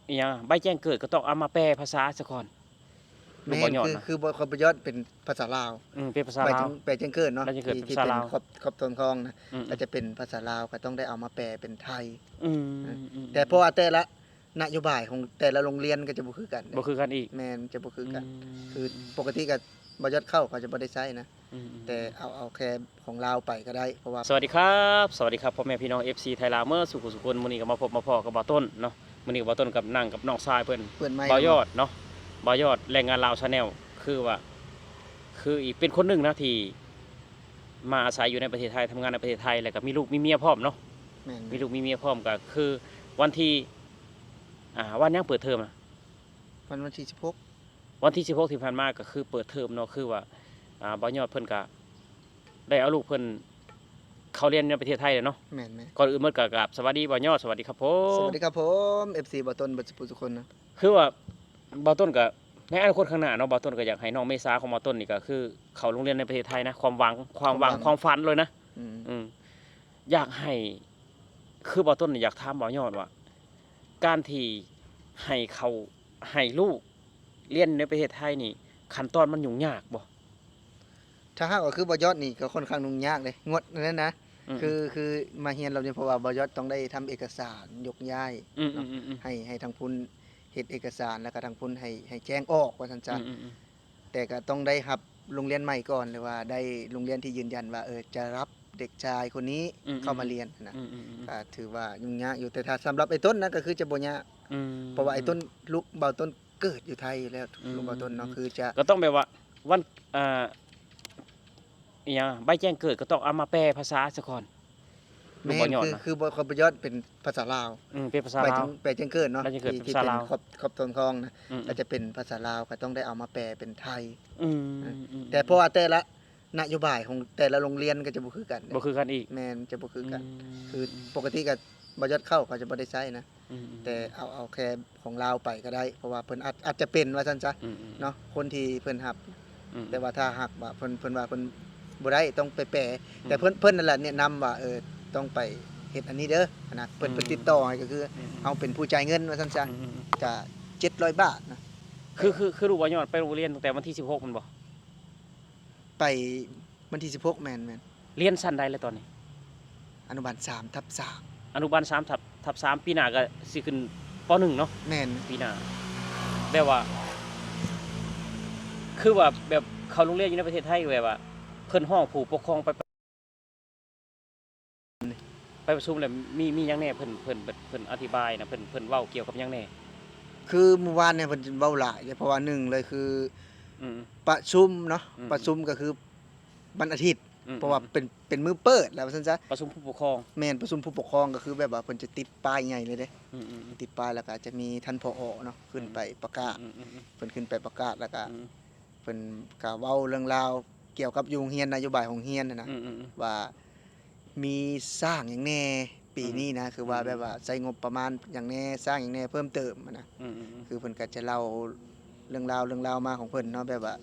ອີ່ຫຍັງ ໃບແຈ້ງເກີດກໍຕ້ອງເອົາມາແປພາສາຊະກ່ອນ. ແມ່ນ ຄື ຄືບໍ່ ຂ້ອຍບໍ່ຢອດເປັນພາສາລາວ. ອືມ ເປັນພາສາລາວ ໃບແຈ້ງເກີດເນາະ ໃບແຈ້ງເກີດ ທີ່ ເປັນພາສາລາວ ທີ່ເປັນຄອບ ຄອບທອງທອງນະ ອືມໆ ກໍຈະເປັນພາສາລາວ ກໍຕ້ອງໄດ້ເອົາມາແປເປັນໄທ. ອືມ ອືມ ແຕ່ເພາະວ່າແຕ່ລະນະໂຍບາຍຂອງແຕ່ລະໂຮງຮຽນກໍຈະບໍ່ຄືກັນເດ້ ບໍ່ຄືກັນອີກ. ແມ່ນ ຈະບໍ່ຄືກັນ. ອືມ ຄືປົກກະຕິກໍບໍ່ຢອດເຂົ້າ ເຂົາຈະບໍ່ໄດ້ໃຊ້ນະ. ອືມໆ ແຕ່ເອົາ ເອົາແຄ່ຂອງລາວໄປກໍໄດ້ ເພາະວ່າ ສະຫວັດດີຄັບ ສະຫວັດດີຄັບ ພໍ່ແມ່ພີ່ນ້ອງ ເອັຟຊີ ໄທລາວ ເໝິດສູ່ຜູ້ສູ່ຄົນ. ມື້ນີ້ກໍມາພົບມາພໍ້ກັບບ່າວຕົ້ນເນາະ. ມື້ນີ້ບ່າວຕົ້ນກັບ ນັ່ງກັບນ້ອງຊາຍເພິ່ນ ເພິ່ນ ບ່າວຍອດເນາະ ບ່າວຍອດ ແຮງງານລາວ Channel ຄືວ່າ ຄືອີກເປັນຄົນໜຶ່ງນະ ທີ່ມາອາໄສຢູ່ໃນປະເທດໄທ ທຳງານໃນປະເທດໄທ ແລ້ວກໍມີລູກມີເມຍພ້ອມເນາະ. ແມ່ນໆ ມີລູກມີເມຍພ້ອມ ກໍຄືວັນທີ ອ່າ ວັນຫຍັງເປີດເທີມນະ? ວັນ ວັນທີສິບຫົກ ວັນທີສິບຫົກທີ່ຜ່ານມາກໍຄືເປີດເທີມເນາະ ຄືວ່າ ອ່າ ບ່າວຍອດເພິ່ນກໍໄດ້ເອົາລູກເພິ່ນເຂົ້າຮຽນໃນປະເທດໄທແລ້ວເນາະ. ແມ່ນໆ ກ່ອນອື່ນໝົດກໍກາບສະຫວັດດີບ່າວຍອດ ສະຫວັດດີຄັບຜົມ. ສະຫວັດດີຄັບຜົມ ເອັຟຊີ ບ່າວຕົ້ນເບິດສູ່ຜູ້ສູ່ຄົນນະ. ຄືວ່າບ່າວຕົ້ນກໍໃນອະນາຄົດຂ້າງໜ້າເນາະ ບ່າວຕົ້ນກໍຢາກໃຫ້ນ້ອງເມສາຂອງບ່າວຕົ້ນນີ້ກໍຄືເຂົ້າໂຮງຮຽນໃນປະເທດໄທນະ ຄວາມຫວັງ ຄວາມຫວັງ ຄວາມຝັນ ຄວາມຝັນເລີຍນະ. ອືມ ອືມ ຢາກໃຫ້ ຄືບ່າວຕົ້ນນີ້ຢາກຖາມບ່າວຍອດວ່າ ການທີ່ໃຫ້ເຂົາ ໃຫ້ລູກຮຽນໃນປະເທດໄທນີ້ ຂັ້ນຕອນມັນຫຍຸ້ງຍາກບໍ່? ຖ້າຫາກວ່າຄືບ່າວຍອດນີ້ກໍຄ່ອນຂ້າງຫຍຸ້ງຍາກເດ້ ງວດນັ້ນນະ. ອືມໆ ຄື ຄືມາຮຽນລອບນີ້ ເພາະວ່າບ່າວຍອດຕ້ອງໄດ້ທຳເອກະສານຍົກຍ້າຍ ອືມໆ ເນາະ ອືມໆ ໃຫ້ ໃຫ້ທາງພຸ້ນເຮັດເອກະສານ ແລ້ວກໍທາງພຸ້ນໃຫ້ ໃຫ້ແຈ້ງອອກວ່າຊັ້ນຊະ. ອືມໆ ແຕ່ກໍຕ້ອງໄດ້ຮັບໂຮງຮຽນໃໝ່ກ່ອນ ຫຼືວ່າໄດ້ໂຮງຮຽນທີ່ຢືນຢັນວ່າ ເອີ ຈະຮັບເດັກຊາຍຄົນນີ້ ອືມໆ ເຂົ້າມາຮຽນນະ. ອືມໆ ອືມໆ ກໍຖືວ່າຫຍຸ້ງຍາກຢູ່ ແຕ່ຖ້າສຳລັບໄອ້ຕົ້ນນະ ກໍຄືຈະບໍ່ຍາກ. ອືມ ເພາະວ່າໄອ້ຕົ້ນ ອືມ ລູກບ່າວຕົ້ນເກີດຢູ່ໄທຢູ່ແລ້ວ. ອືມ ລູກບ່າວຕົ້ນເນາະ ອືມ ຄືຈະ ກໍຕ້ອງແບບວ່າ ວັນ ອ່າ ອີ່ຫຍັງ ໃບແຈ້ງເກີດກໍຕ້ອງເອົາມາແປພາສາຊະກ່ອນ. ແມ່ນ ຄື ຄືບໍ່ ຂ້ອຍບໍ່ຢອດເປັນພາສາລາວ. ອືມ ເປັນພາສາລາວ ໃບແຈ້ງ ໃບແຈ້ງເກີດເນາະ ໃບແຈ້ງເກີດ ທີ່ ເປັນພາສາລາວ ທີ່ເປັນຄອບ ຄອບທອງທອງນະ. ອືມໆ ກໍຈະເປັນພາສາລາວ ກໍຕ້ອງໄດ້ເອົາມາແປເປັນໄທ. ອືມ ອືມ ແຕ່ເພາະວ່າແຕ່ລະນະໂຍບາຍຂອງແຕ່ລະໂຮງຮຽນກໍຈະບໍ່ຄືກັນ ບໍ່ຄືກັນອີກ. ແມ່ນ ຈະບໍ່ຄືກັນ. ອືມ ຄືປົກກະຕິກໍບໍ່ຢອດເຂົ້າ ເຂົາຈະບໍ່ໄດ້ໃຊ້ນະ. ອືມໆ ແຕ່ເອົາ ເອົາແຄ່ຂອງລາວໄປກໍໄດ້ ເພາະວ່າເພິ່ນອາດ ອາດຈະເປັນວ່າຊັ້ນຊະ ອືມໆ ເນາະ ຄົນທີ່ເພິ່ນຮັບ. ອືມໆ ແຕ່ວ່າຖ້າຫາກວ່າເພິ່ນ ເພິ່ນວ່າເພິ່ນບໍ່ໄດ້ ຕ້ອງໄປແປ. ອືມ ແຕ່ເພິ່ນ ເພິ່ນນັ້ນແຫຼະແນະນຳວ່າ ເອີ ຕ້ອງໄປເຮັດອັນນີ້ເດີຫັ້ນນະ. ເພິ່ນ ອືມ ເພິ່ນຕິດຕໍ່ໃຫ້ ກໍຄື ອືມໆ ເຮົາເປັນຜູ້ຈ່າຍເງິນວ່າຊັ້ນຊະ. ອືມໆ ກະເຈັດຮ້ອຍບາດນະ. ຄື ຄື ຄືລູກບ່າວຍອດໄປໂຮງຮຽນຕັ້ງແຕ່ວັນທີສິບຫົກແມ່ນບໍ່? ໄປວັນທີສິບຫົກ ແມ່ນໆ. ຮຽນຊັ້ນໃດແລ້ວຕອນນີ້? ອະນຸບານສາມທັບສາມ. ອະນຸບານສາມທັບ ທັບສາມ ປີໜ້າກໍຊິຂຶ້ນ ປໍໜຶ່ງ ເນາະ. ແມ່ນ ປີໜ້າ ແບບວ່າ ຄືວ່າແບບເຂົ້າໂຮງຮຽນຢູ່ໃນປະເທດໄທ ແບບວ່າເພິ່ນຮ້ອງຜູ້ປົກຄອງໄປ ໄປປະຊຸມແລ້ວ ມີ ມີຫຍັງແດ່? ເພິ່ນ ເພິ່ນ ເພິ່ນອະທິບາຍນະ ເພິ່ນ ເພິ່ນເວົ້າກ່ຽວກັບຫຍັງແດ່? ຄືມື້ວານນີ້ເພິ່ນເວົ້າຫຼາຍເດ້ ເພາະວ່າໜຶ່ງເລີຍຄື ອືມ ປະຊຸມເນາະ ອືມ ປະຊຸມກໍຄືວັນອາທິດ ອືມ ເພາະວ່າ ອືມ ເປັນ ເປັນມື້ເປີດແລ້ວວ່າຊັ້ນຊະ ປະຊຸມຜູ້ປົກຄອງ. ແມ່ນ ປະຊຸມຜູ້ປົກຄອງ ກໍຄືແບບວ່າເພິ່ນຈະຕິດປ້າຍໃຫຍ່ເລີຍເດ້ ອືມໆໆ ຕິດປ້າຍ ແລ້ວກໍຈະມີທ່ານ ຜອ ເນາະ ຂຶ້ນໄປປະກາດ ອືມໆໆ ເພິ່ນຂຶ້ນໄປປະກາດ ແລ້ວກໍ ອືມ ເພິ່ນກໍເວົ້າເລື່ອງລາວກ່ຽວກັບຢູ່ໂຮງຮຽນ ນະໂຍບາຍໂຮງຮຽນຫັ້ນນະ ອືມໆໆ ວ່າມີສ້າງຫຍັງແດ່ປີນີ້ນະ ອືມ ຄືວ່າ ອືມ ແບບວ່າໃຊ້ງົບປະມານຫຍັງແດ່ ສ້າງຫຍັງແດ່ເພີ່ມເຕີມຫັ້ນນະ ອືມໆໆ ຄືເພິ່ນກໍຈະເລົ່າເລື່ອງລາວ ເລື່ອງລາວມາຂອງເພິ່ນເນາະ ແບບວ່າ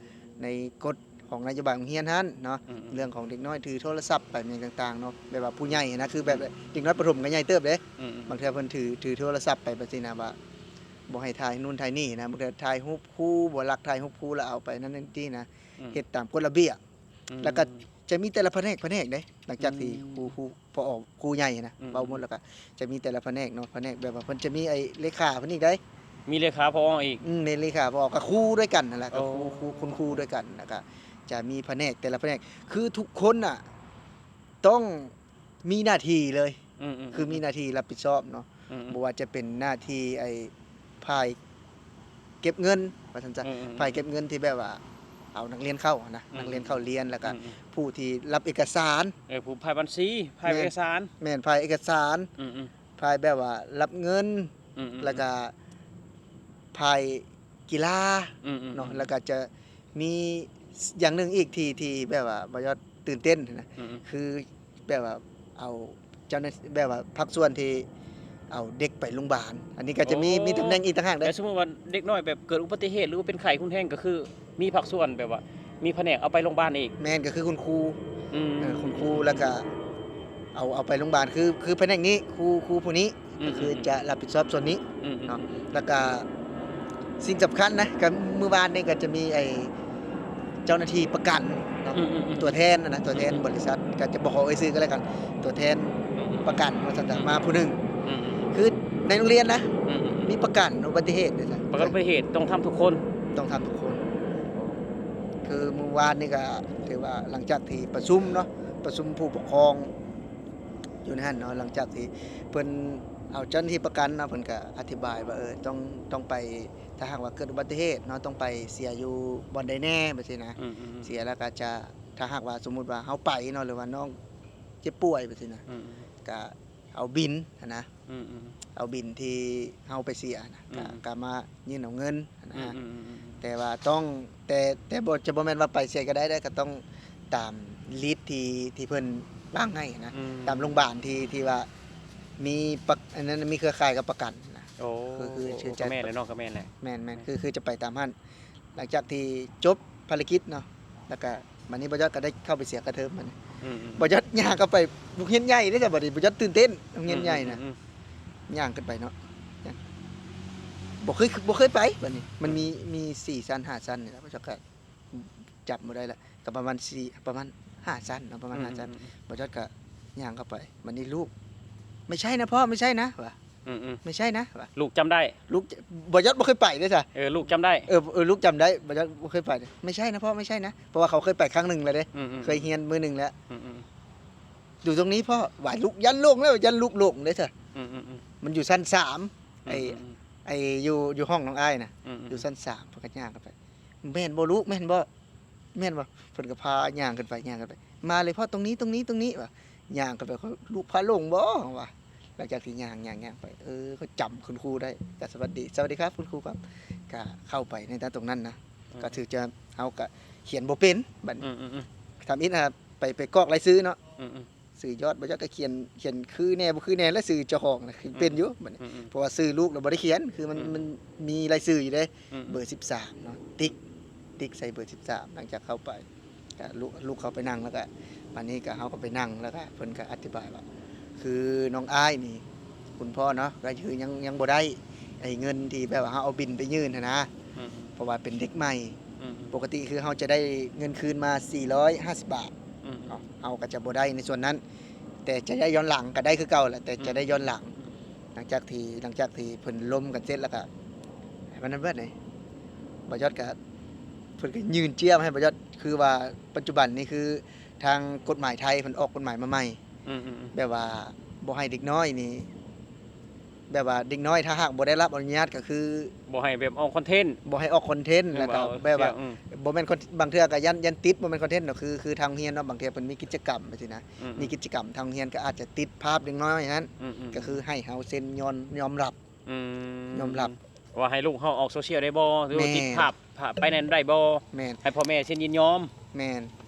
ໃນກົດຂອງນະໂຍບາຍໂຮງຮຽນຫັ້ນເນາະ ອືມໆໆ ເລື່ອງຂອງເດັກນ້ອຍຖືໂທລະສັບໄປຫຍັງຕ່າງໆເນາະ ແບບວ່າຜູ້ໃຫຍ່ຫັ້ນນະ ຄືແບບ ອືມ ເດັກນ້ອຍປະຖົມກໍໃຫຍ່ເຕີບເດ້ ອືມໆ ບາງເທື່ອເພິ່ນຖື ຖືໂທລະສັບໄປແບບຊີ້ນະ ວ່າບໍ່ໃຫ້ຖ່າຍນູ້ນຖ່າຍນີ້ນະ ບາງເທື່ອຖ່າຍຮູບຄູ ບໍ່ລັກຖ່າຍຮູບຄູ ແລ້ວເອົາໄປນັ້ນນີ້ນະ ອືມ ເຮັດຕາມກົດລະບຽບ ອືມ ແລ້ວກໍຈະມີແຕ່ລະພະແນກ ພະແນກເດ້ ຫຼັງຈາກທີ່ ອືມ ຄູ ຄູ ຜອ ຄູໃຫຍ່ນະ ອືມ ເວົ້າໝົດແລ້ວກໍຈະມີແຕ່ລະພະແນກເນາະ ພະແນກແບບວ່າເພິ່ນຈະມີໄອ້ເລຂາເພິ່ນອີກເດ້ ມີເລຂາ ຜ ອີກ ອືມ ມີເລຂາ ຜ ກໍຄູດ້ວຍກັນຫັ້ນແຫຼະ ກໍຄູ ໂອ້ ຄູ ຄຸນຄູດ້ວຍກັນ ແລ້ວກໍຈະມີພະແນກ ແຕ່ລະພະແນກ ຄືທຸກຄົນນະຕ້ອງ ມີໜ້າທີ່ເລີຍ ອືມໆໆ ຄືມີໜ້າທີ່ຮັບຜິດຊອບເນາະ ອືມໆ ບໍ່ວ່າຈະເປັນໜ້າທີ່ໄອ້ ຝ່າຍເກັບເງິນວ່າຊັ້ນຊະ ອືມໆໆ ຝ່າຍເກັບເງິນທີ່ແບບວ່າເອົານັກຮຽນເຂົ້າຫັ້ນນະ ອືມໆ ນັກຮຽນເຂົ້າຮຽນ ແລ້ວກະ ອືມໆ ຜູ້ທີ່ຮັບເອກະສານ ເອີ ຜູ້ ຝ່າຍບັນຊີ ຝ່າຍເອກະສານ ແມ່ນ ຝ່າຍເອກະສານ ອືມໆ ຝ່າຍແບບວ່າຮັບເງິນ ອືມໆ ແລ້ວກະຝ່າຍ ກິລາ ອືມໆໆ ເນາະ ແລ້ວກໍຈະມີຢ່າງໜຶ່ງອີກທີ່ ທີ່ແບບວ່າບ່າວຍອດຕື່ນເຕັ້ນນະ ອືມໆ ຄືແບບວ່າເອົາເຈົ້າໜ້າ ແບບວ່າພາກສ່ວນທີ່ເອົາເດັກໄປໂຮງບານ ອັນນີ້ກໍຈະມີ ໂອ້ ມີຕຳແໜ່ງອີກຕ່າງຫາກເດ້ ແຕ່ສົມມຸດວ່າເດັກນ້ອຍແບບເກີດອຸບັດຕິເຫດ ຫຼືວ່າເປັນໄຂ້ຮຸນແຮງ ກໍຄືມີພາກສ່ວນແບບວ່າມີພະແນກເອົາໄປໂຮງບານອີກ ແມ່ນ ກໍຄືຄຸນຄູ ອືມ ເອີ ຄຸນຄູ ແລ້ວກໍເອົາ ເອົາໄປໂຮງບານ ຄື ຄືພະແນກນີ້ ຄູ ຄູຜູ້ນີ້ ອືມ ກໍຄືຈະຮັບຜິດຊອບສ່ວນນີ້ ອືມ ເນາະ ແລ້ວກໍສິ່ງສຳຄັນນະ ກໍມື້ວານນີ້ກໍຈະມີໄອ້ເຈົ້າໜ້າທີ່ປະກັນເນາະ ອືມໆໆ ຕົວແທນນະ ຕົວແທນ ອືມໆໆ ບໍລິສັດ ກໍຈະບໍ່ຂໍເອີ່ຍຊື່ກໍແລ້ວກັນ ຕົວແທນ ອືມໆ ປະກັນວ່າຊັ້ນຊະ ອືມ ມາຜູ້ໜຶ່ງ ອືມໆໆ ຄືໃນໂຮງຮຽນນະ ອືມໆໆ ມີປະກັນອຸບັດຕິເຫດເດ້ ປະກັນອຸບັດຕິເຫດຕ້ອງທຳທຸກຄົນ ຕ້ອງທຳທຸກຄົນ ຄືມື້ວານນີ້ກໍຖືວ່າຫຼັງຈາກທີ່ປະຊຸມເນາະ ປະຊຸມຜູ້ປົກຄອງ ຢູ່ໃນຫັ້ນເນາະ ຫຼັງຈາກທີ່ເພິ່ນເອົາເຈົ້າໜ້າທີ່ປະກັນເນາະ ເພິ່ນກໍອະທິບາຍວ່າ ເອີ ຕ້ອງ ຕ້ອງໄປ ຖ້າຫາກວ່າເກີດອຸບັດຕິເຫດເນາະ ຕ້ອງໄປເສຍຢູ່ບ່ອນໃດແດ່ ແບບຊີ້ນະ ອືມໆໆ ເສຍແລ້ວກໍຈະ ຖ້າຫາກວ່າສົມມຸດວ່າເຮົາໄປເນາະ ຫຼືວ່ານ້ອງເຈັບປ່ວຍ ແບບຊີ້ນະ ອືມໆ ກໍເອົາບິນຫັ້ນນະ ອືມໆ ເອົາບິນທີ່ເຮົາໄປເສຍນະ ອືມ ກໍ ກໍມາຍື່ນເອົາເງິນຫັ້ນນະ ອືມໆໆໆ ແຕ່ວ່າຕ້ອງ ແຕ່ ແຕ່ບໍ່ ຈະບໍ່ແມ່ນວ່າໄປໃສກໍໄດ້ເດ້ ກໍຕ້ອງຕາມລິດທີ່ ທີ່ເພິ່ນວາງໃຫ້ນະ ອືມ ຕາມໂຮງບານທີ່ ທີ່ວ່າມີປະ ອັນນັ້ນ ມີເຄືອຂ່າຍກັບປະກັນນະ ໂອ້ ຄື ຄື ຄືຈະ ກໍແມ່ນແຫຼະເນາະ ກໍແມ່ນແຫຼະ ແມ່ນໆ ຄື ຄືຈະໄປຕາມຫັ້ນ ຫຼັງຈາກທີ່ຈົບພາລະກິດເນາະ ແລ້ວກໍບາດນີ້ບ່າວຍອດກໍໄດ້ເຂົ້າໄປເສຍຄ່າເທີມມັນ ອືມໆ ບ່າວຍອດຍ່າງເຂົ້າໄປ ໂຮງຮຽນໃຫຍ່ເດ້ ບາດນີ້ບ່າວຍອດຕື່ນເຕັ້ນ ໂຮງຮຽນໃຫຍ່ນະ ອືມໆໆໆ ຍ່າງຂຶ້ນໄປເນາະ ບໍ່ເຄີຍ ບໍ່ເຄີຍໄປ ບາດນີ້ມັນມີ ອືມ ມີສີ່ຊັ້ນ ຫ້າຊັ້ນນີ້ແຫຼະ ບ່າວຍອດກໍ ຈຳບໍ່ໄດ້ລະ ກໍປະມານສີ່ ປະມານຫ້າຊັ້ນເນາະ ປະມານ ອືມ ຫ້າຊັ້ນ ອືມ ບ່າວຍອດກໍຍ່າງເຂົ້າໄປ ບາດນີ້ລູກ ໄມ່ໃຊ່ນະພໍ່ ໄມ່ໃຊ່ນະ ວ່າ ອືມໆ ໄມ່ໃຊ່ນະ ວ່າ ລູກຈຳໄດ້ ລູກ ບ່າວຍອດບໍ່ເຄີຍໄປເດ້ຊະ ເອີ ລູກຈຳໄດ້ ເອີ ເອີ ລູກຈຳໄດ້ ບ່າວຍອດບໍ່ເຄີຍໄປ ໄມ່ໃຊ່ນະພໍ່ ໄມ່ໃຊ່ນະ ເພາະວ່າເຂົາເຄີຍໄປຄັ້ງໜຶ່ງແລ້ວເດ້ ອືມໆ ເຄີຍຮຽນມື້ໜຶ່ງແລ້ວ ອືມໆ ຢູ່ຕົງນີ້ພໍ່ ວ່າລູກຢ້ານຫຼົງແລ້ວ ຢ້ານລູກຫຼົງເດ້ຊະ ອືມໆໆ ມັນຢູ່ຊັ້ນສາມ ອືມໆ ໄອ້ ໄອ້ຢູ່ ຢູ່ຫ້ອງນ້ອງອ້າຍນະ ອືມໆ ຢູ່ຊັ້ນສາມ ເພິ່ນກໍຍ່າງຂຶ້ນໄປ ແມ່ນບໍ່ລູກ ແມ່ນບໍ່ ແມ່ນບໍ່ ເພິ່ນກໍພາຍ່າງຂຶ້ນໄປ ຍ່າງຂຶ້ນໄປ ມາເລີຍພໍ່ ຕົງນີ້ ຕົງນີ້ ຕົງນີ້ ວ່າ ຍ່າງຂຶ້ນໄປ ລູກພາຫຼົງບໍ່ ວ່າ ຫຼັງຈາກທີ່ຍ່າງ ຍ່າງ ຍ່າງໄປ ເອີ ກໍຈຳຄຸນຄູໄດ້ ກໍສະຫວັດດີ ສະຫວັດດີຄັບຄຸນຄູຄັບ ກໍເຂົ້າໄປໃນຕາຕົງນັ້ນນະ ອືມ ກໍຖືຈະ ເຮົາກໍຂຽນບໍ່ເປັນ ບັດ ອືມໆໆ ທຳອິດຫາໄປ ໄປກອກລາຍຊື່ເນາະ ອືມໆ ຊື່ຍອດ ບໍ່ຍອດກໍຂຽນ ຂຽນຄືແດ່ບໍ່ຄືແດ່ ແລະຊື່ເຈົ້າຂອງນະ ອືມ ເປັນຢູ່ ອືມ ບັດນີ້ ອືມໆ ເພາະວ່າຊື່ລູກລະບໍ່ໄດ້ຂຽນ ຄືມັນ ອືມ ມັນມີລາຍຊື່ຢູ່ເດ້ ອືມໆ ເບີສິບສາມເນາະ ຕິກ ຕິກໃສ່ເບີສິບສາມ ຫຼັງຈາກເຂົ້າໄປ ກະລຸກ ລຸກເຂົ້າໄປນັ່ງ ແລ້ວກະ ບາດນີ້ກະເຮົາກໍໄປນັ່ງ ແລ້ວກະເພິ່ນກະອະທິບາຍວ່າ ຄືນ້ອງອ້າຍນີ້ ຄຸນພໍ່ເນາະ ກໍຄືຍັງ ຍັງບໍ່ໄດ້ໄອ້ເງິນທີ່ແບບວ່າເຮົາເອົາບິນໄປຍື່ນຫັ້ນນະ ອືມ ເພາະວ່າເປັນເດັກໃໝ່ ອືມ ປົກກະຕິຄືເຮົາຈະໄດ້ເງິນຄືນມາສີ່ຮ້ອຍຫ້າສິບບາດ ອືມ ເນາະ ເຮົາກໍຈະບໍ່ໄດ້ໃນສ່ວນນັ້ນ ແຕ່ຈະໄດ້ຍ້ອນຫຼັງກໍໄດ້ຄືເກົ່າແຫຼະ ແຕ່ຈະໄດ້ ອືມ ຍ້ອນຫຼັງ ຫຼັງຈາກທີ່ ຫຼັງຈາກທີ່ເພິ່ນລົມກັນເສັດແລ້ວກໍ ໃຫ້ມັນນັ້ນເບິດນີ້ ບ່າວຍອດກໍ ເພິ່ນກໍຍື່ນເຈ້ຍມາໃຫ້ບ່າວຍອດ ຄືວ່າປັດຈຸບັນນີ້ຄືທາງກົດໝາຍໄທເພິ່ນອອກກົດໝາຍມາໃໝ່ ອືມໆໆ ແບບວ່າບໍ່ໃຫ້ເດັກນ້ອຍນີ້ ແບບວ່າເດັກນ້ອຍຖ້າຫາກບໍ່ໄດ້ຮັບອະນຸຍາດກໍຄື ບໍ່ໃຫ້ແບບອອກຄອນເທັນ ບໍ່ໃຫ້ອອກຄອນເທັນ ແລ້ວກໍແບບວ່າ ອືມ ບໍ່ແມ່ນຄອນ ບາງເທື່ອກໍຢ້ານ ຢ້ານຕິດ ບໍ່ແມ່ນຄອນເທັນດອກ ຄື ຄືທາງໂຮງຮຽນເນາະ ບາງເທື່ອເພິ່ນມີກິດຈະກຳຈັ່ງຊີ້ນະ ອືມໆ ມີກິດຈະກຳ ທາງໂຮງຮຽນກໍອາດຈະຕິດພາບເດັກນ້ອຍນັ້ນ ອືມໆ ກໍຄືໃຫ້ເຮົາເຊັນຍອມ ຍອມຮັບ ອືມ ຍອມຮັບ ວ່າໃຫ້ລູກເຮົາອອກໂຊຊຽວໄດ້ບໍ່ ຫຼືວ່າ ແມ່ນ ຕິດພາບ ພາບໄປນັ້ນໄດ້ບໍ່ ແມ່ນ ໃຫ້ພໍ່ແມ່ເຊັນຍິນຍອມ ແມ່ນ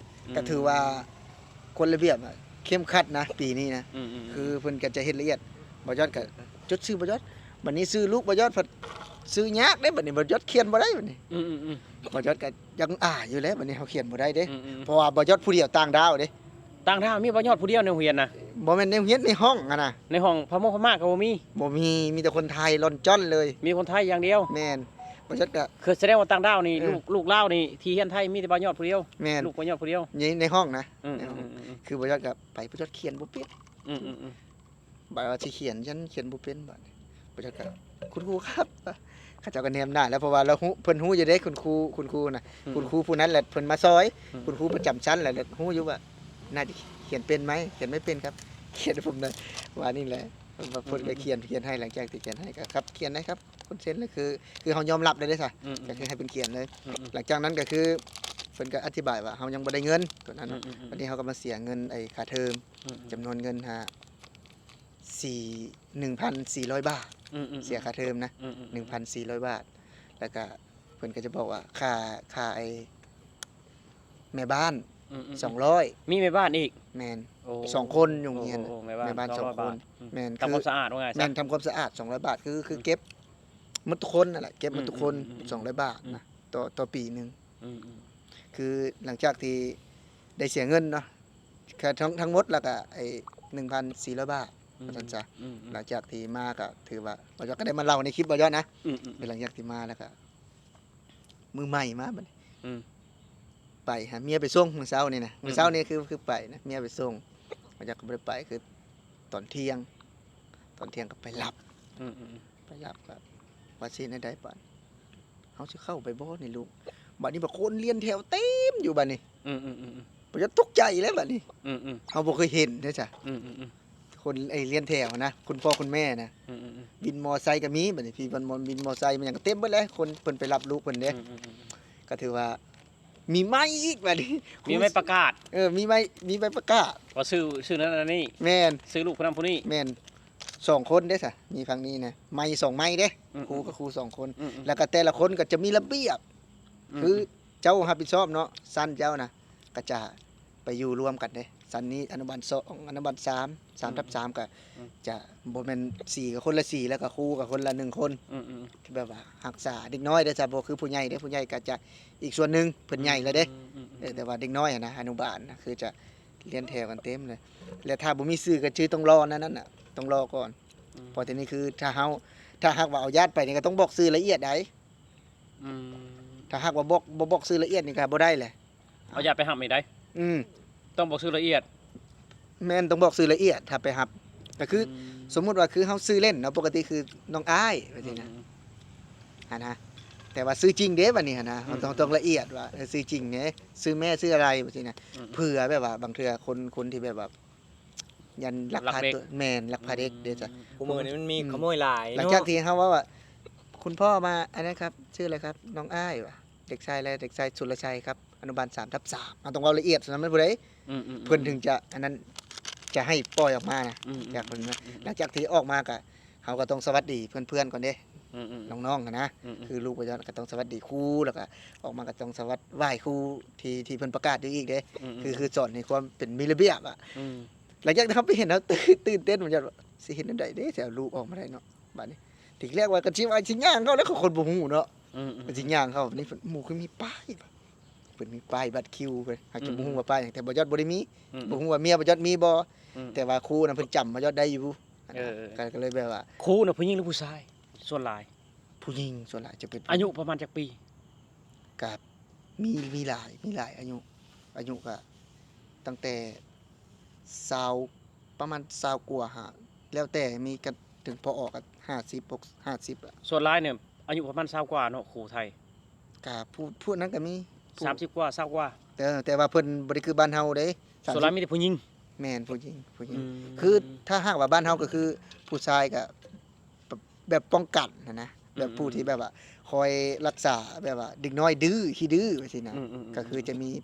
ອືມ ກໍຖືວ່າກົດລະບຽບອະເຂັ້ມຂັດນະ ປີນີ້ນະ ອືມໆໆ ຄືເພິ່ນກໍຈະເຮັດລະອຽດ ບ່າວຍອດກໍຈົດຊື່ບ່າວຍອດ ບັດນີ້ຊື່ລູກບ່າວຍອດພັດຊື່ຍາກເດ້ ບັດນີ້ບ່າວຍອດຂຽນບໍ່ໄດ້ບັດນີ້ ອືມໆໆ ບ່າວຍອດກໍຍັງອາຍຢູ່ແຫຼະ ບັດນີ້ເຮົາຂຽນບໍ່ໄດ້ເດ້ ອືມໆ ເພາະວ່າບ່າວຍອດຜູ້ດຽວຕ່າງດ້າວເດ້ ຕ່າງດ້າວມີບ່າວຍອດຜູ້ດຽວໃນໂຮງຮຽນນະ ບໍ່ແມ່ນໃນໂຮງຮຽນ ໃນຫ້ອງຫັ້ນນະ ໃນຫ້ອງພະມົກພະມ້າກໍບໍ່ມີ ບໍ່ມີ ມີແຕ່ຄົນໄທລ່ອນຈ້ອນເລີຍ ມີຄົນໄທຢ່າງດຽວ ແມ່ນ ບ່າວຍອດກໍ ຄືສະແດງວ່າຕ່າງດ້າວນີ້ ເອີ ລູກ ລູກລາວນີ້ທີ່ຮຽນໄທມີແຕ່ບ່າວຍອດຜູ້ດຽວ ແມ່ນ ລູກບ່າວຍອດຜູ້ດຽວ ໃນ ໃນຫ້ອງນະ ອືມໆໆໆ ຄືບ່າວຍອດກໍໄປ ບ່າວຍອດຂຽນບໍ່ເປັນ ອືມໆໆ ບາດວ່າຊິຂຽນ ຢ້ານຂຽນບໍ່ເປັນບາດນີ້ ເພິ່ນກໍ ຄຸນຄູຄັບ ເຂົາເຈົ້າກໍແນມໜ້າແລ້ວ ເພາະວ່າລາວຮູ້ ເພິ່ນຮູ້ຢູ່ເດ້ ຄຸນຄູ ຄຸນຄູນະ ອືມ ຄຸນຄູຜູ້ນັ້ນແຫຼະເພິ່ນມາຊ່ອຍ ອືມ ຄຸນຄູປະຈຳຊັ້ນແຫຼະ ແລ້ວຮູ້ຢູ່ວ່າໜ້າຈະຂຽນເປັນໄໝ ຂຽນໄມ່ເປັນຄັບ ຂຽນໃຫ້ຜົມໜ້ອຍ ວ່ານີ້ແຫຼະ ເພິ່ນວ່າເພິ່ນກໍຂຽນ ອືມ ຂຽນໃຫ້ ຫຼັງຈາກທີ່ຂຽນໃຫ້ກໍຄັບ ຂຽນໄດ້ຄັບ ຄົນເຊັນແລ້ວ ຄື ຄືເຮົາຍອມຮັບແລ້ວເດ້ຊະ ອືມ ກໍຄືໃຫ້ເພິ່ນຂຽນເລີຍ ອືມ ຫຼັງຈາກນັ້ນກໍຄື ເພິ່ນກໍອະທິບາຍວ່າເຮົາຍັງບໍ່ໄດ້ເງິນຕົວນັ້ນເນາະ ອືມ ບັດນີ້ເຮົາກໍມາເສຍເງິນໄອ້ຄ່າເທີມ ອືມ ຈຳນວນເງິນຫາ ສີ່ ໜຶ່ງພັນສີ່ຮ້ອຍບາດ ອືມໆໆ ເສຍຄ່າເທີມນະ ອືມໆໆ ໜຶ່ງພັນສີ່ຮ້ອຍບາດ ແລ້ວກະເພິ່ນກໍຈະບອກວ່າຄ່າ ຄ່າໄອ້ແມ່ບ້ານ ອືມໆໆ ສອງຮ້ອຍ ມີແມ່ບ້ານອີກ ແມ່ນ ໂອ້ ສອງຄົນຢູ່ໂຮງຮຽນ ໂອ້ ແມ່ບ້ານ ແມ່ບ້ານສອງຄົນ ສອງຮ້ອຍບາດ ອືມ ແມ່ນ ທຳຄວາມສະອາດວ່າງ່າຍຊະ ແມ່ນ ທຳຄວາມສະອາດສອງຮ້ອຍບາດ ຄື ຄືເກັບໝົດທຸກຄົນນັ້ນແຫຼະ ເກັບໝົດທຸກຄົນ ອືມໆໆໆ ສອງຮ້ອຍບາດນະ ອືມ ຕໍ່ ຕໍ່ປີໜຶ່ງ ອືມໆ ຄືຫຼັງຈາກທີ່ໄດ້ເສຍເງິນເນາະ ຄ່າທັງ ທັງໝົດແລ້ວກະໄອ້ໜຶ່ງພັນສີ່ຮ້ອຍບາດ ອືມ ວ່າຊັ້ນຊະ. ອືມໆ ຫຼັງຈາກທີ່ມາກໍຖືວ່າ ບ່າວຍອດກໍໄດ້ມາເລົ່າໃນຄລິບບ່າວຍອດນະ. ອືມໆ ແລ້ວຫຼັງຈາກທີ່ມາແລ້ວກໍ ມື້ໃໝ່ມາບັດນີ້ ອືມ ໄປຫາເມຍໄປສົ່ງມື້ເຊົ້ານີ້ນະ. ອືມໆ ມື້ເຊົ້ານີ້ຄື ຄືໄປນະ ເມຍໄປສົ່ງ. ບ່າວຍອດກໍບໍ່ໄດ້ໄປ ຄືຕອນທ່ຽງ ຕອນທ່ຽງກໍໄປຮັບ. ອືມໆໆ ໄປຮັບກໍວ່າຊິເຮັດແນວໃດບາດ ເຮົາຊິເຂົ້າໄປບໍ່ນີ້ລູກ? ບາດນີ້ບາດຄົນລຽນແຖວເຕັມຢູ່ບາດນີ້. ອືມໆໆໆ ບ່າວຍອດຕົກໃຈແລ້ວບາດນີ້. ອືມໆ ເຮົາບໍ່ເຄີຍເຫັນເດ້ຈ້ະ. ອືມໆໆ ຄົນ ໄອ້ລຽນແຖວນະ ຄຸນພໍ່ຄຸນແມ່ນະ. ອືມໆໆ ວິນມໍໄຊກໍມີບາດນີ້ ພີ່ວິນມໍ ວິນມໍໄຊ ມັນຫຍັງກໍເຕັມເບິດແຫຼະ ຄົນເພິ່ນໄປຮັບລູກເພິ່ນເດ້. ອືມໆໆ ກໍຖືວ່າມີໃໝ່ອີກບາດນີ້ ມີໃໝ່ປະກາດ. ເອີ ມີໃໝ່ ມີໃໝ່ປະກາດ ວ່າຊື່ ຊື່ນັ້ນອັນນີ້. ແມ່ນ ຊື່ລູກຜູ້ນັ້ນຜູ້ນີ້. ແມ່ນ ສອງຄົນເດ້ຊະ ມີຝັ່ງນີ້ນະ ໃໝ່ສອງໃໝ່ເດ້. ອືມໆ ຄູກັບຄູສອງຄົນ. ອືມໆ ແລ້ວກໍແຕ່ລະຄົນກໍຈະມີລະບຽບ. ອືມໆ ຄືເຈົ້າຮັບຜິດຊອບເນາະ ຊັ້ນເຈົ້ານະ ກໍຈະໄປຢູ່ລວມກັນເດ້. ຊັ້ນນີ້ອະນຸບານສອງ ອະນຸບານສາມ ສາມທັບສາມ ອືມ ກໍ ອືມ ຈະບໍ່ແມ່ນ ສີ່ ກໍຄົນລະສີ່ ແລ້ວກໍຄູກໍຄົນລະໜຶ່ງຄົນ. ອືມໆ ແບບວ່າຮັກສາເດັກນ້ອຍເດ້ຊະ ບໍ່ຄືຜູ້ໃຫຍ່ເດ້. ຜູ້ໃຫຍ່ກໍຈະອີກສ່ວນໜຶ່ງ ເພິ່ນໃຫຍ່ແລ້ວເດ້. ອືມໆໆ ເອີ ແຕ່ວ່າເດັກນ້ອຍຫັ້ນນະ ອະນຸບານນະ ຄືຈະລຽນແຖວກັນເຕັມເລີຍ. ແລ້ວຖ້າບໍ່ມີຊື່ກໍຊື່ຕ້ອງລໍນັ້ນນະ ຕ້ອງລໍກ່ອນ. ອືມ ເພາະທີ່ນີ້ຄືຖ້າເຮົາ ຖ້າຫາກວ່າເອົາຍາດໄປນີ້ກໍຕ້ອງບອກຊື່ລະອຽດໃດ. ອືມ ຖ້າຫາກວ່າບອກ ບໍ່ບອກຊື່ລະອຽດນີ້ກໍບໍ່ໄດ້ແຫຼະ. ເອົາຢາດໄປຮັບນີ້ໃດ. ອືມ ຕ້ອງບອກຊື່ລະອຽດ. ແມ່ນ ຕ້ອງບອກຊື່ລະອຽດ ຖ້າໄປຮັບ ກໍຄື ອືມ ສົມມຸດວ່າຄືເຮົາຊື່ເລ່ນເນາະ ປົກກະຕິຄືນ້ອງອ້າຍ ວ່າຊີ້ນະ. ອືມ ຫັ້ນນະ ແຕ່ວ່າຊື່ຈິງເດ້ ບາດນີ້ຫັ້ນນະ ອືມ ເຮົາຕ້ອງ ຕ້ອງລະອຽດວ່າ ເອີ ຊື່ຈິງເດ້ ຊື່ແມ່ຊື່ອະໄລ ວ່າຊີ້ນະ. ອືມ ເພື່ອແບບວ່າບາງເທື່ອຄົນ ຄົນທີ່ແບບວ່າ ຢ້ານລັກພາ ລັກເດັກ ຕົວ ແມ່ນ ລັກພາເດັກເດ້ຈ້ະ. ອືມ ທຸກມື້ນີ້ມັນມີຂະໂມຍຫຼາຍເນາະ. ຫຼັງຈາກທີ່ເຮົາເວົ້າວ່າ ຄຸນພໍ່ມາ ອັນນັ້ນຄັບ ຊື່ອະໄລຄັບ? ນ້ອງອ້າຍວ່າ ເດັກຊາຍແລະ ເດັກຊາຍສຸລະໄຊຄັບ ອະນຸບານສາມທັບສາມ. ເຮົາຕ້ອງເວົ້າລະອຽດສ່ຳນັ້ນ ແມ່ນຜູ້ໃດ ອືມໆໆ ເພິ່ນເຖິງຈະອັນນັ້ນ ຈະໃຫ້ປ່ອຍອອກມານະ. ອືມໆໆ ຢາກເພິ່ນນະ. ອືມໆໆ ຫຼັງຈາກທີ່ອອກມາກະ ເຮົາກໍຕ້ອງສະຫວັດດີເພື່ອນໆກ່ອນເດ້ ອືມໆໆ ນ້ອງໆຫັ້ນນະ. ອືມໆໆ ຄືລູກວ່າຈະ ກໍຕ້ອງສະຫວັດດີຄູ ແລ້ວກໍອອກມາກໍຕ້ອງສະຫວັດ ໄຫວ້ຄູທີ່ ທີ່ເພິ່ນປະກາດຢູ່ອີກເດ້. ອືມໆ ຄື ຄືສອນໃຫ້ຄວາມເປັນມີລະບຽບອະ. ອືມ ຫຼັງຈາກທີ່ເຮົາໄປເຫັນ ເຮົາຕື່ນ ຕື່ນເຕັ້ນ ວ່າຈະ ຊິເຮັດແນວໃດເດ້ ຊິເອົາລູກອອກມາໄດ້ເນາະ ບາດນີ້. ທີແລກວ່າກໍຊິວ່າຊິຍ່າງເຂົ້າແລ້ວ ເຂົາ ເຂົາບໍ່ຮູ້ເນາະ. ອືມໆໆ ວ່າຊິຍ່າງເຂົ້າ ນີ້ເພິ່ນ ໝູ່ຄືມີປ້າຍ ເພິ່ນມີປ້າຍບັດຄິວ ເພິ່ນ ຫາກຈະ ອືມໆ ບໍ່ຮູ້ວ່າປ້າຍຫຍັງ ແຕ່ບ່າວຍອດບໍ່ໄດ້ມີ. ອືມໆ ບໍ່ຮູ້ວ່າເມຍບ່າວຍອດມີບໍ່? ອືມ ແຕ່ວ່າຄູນະ ເພິ່ນຈຳບ່າວຍອດໄດ້ຢູ່. ເອີ ກໍ ກໍເລີຍແບບວ່າ ຄູນະ ຜູ້ຍິງຫຼືຜູ້ຊາຍ? ສ່ວນຫຼາຍ ຜູ້ຍິງສ່ວນຫຼາຍຈະເປັນ. ອາຍຸປະມານຈັກປີ? ກໍມີ ມີຫຼາຍ ມີຫຼາຍອາຍຸ ອາຍຸກໍຕັ້ງແຕ່ຊາວ ປະມານຊາວກວ່າຫາ ແລ້ວແຕ່ ມີກໍເຖິງພໍອອກກໍຫ້າສິບ ຫົກ ຫ້າສິບອະ. ສ່ວນຫຼາຍນີ້ອາຍຸປະມານຊາວກວ່າເນາະ ຄູໄທ. ກໍຜູ້ ຜູ້ນັ້ນກໍມີ ຜູ້ ສາມສິບກວ່າ ຊາວກວ່າ. ແຕ່ ແຕ່ວ່າເພິ່ນບໍ່ໄດ້ຄືບ້ານເຮົາເດ້. ສ່ວນຫຼາຍມີແຕ່ຜູ້ຍິງ. ແມ່ນ ຜູ້ຍິງ ຜູ້ຍິງ. ອືມ ຄືຖ້າຫາກວ່າບ້ານເຮົາກໍຄືຜູ້ຊາຍກໍ ແບບປ້ອງກັນຫັ້ນນະ ແບບ ອືມ ຜູ້ທີ່ແບບວ່າຄອຍລັກສາ ແບບວ່າເດັກນ້ອຍດື້ ຂີ້ດື້ ຈັ່ງຊີ້ນະ. ອືມໆໆ ກໍຄືຈະມີ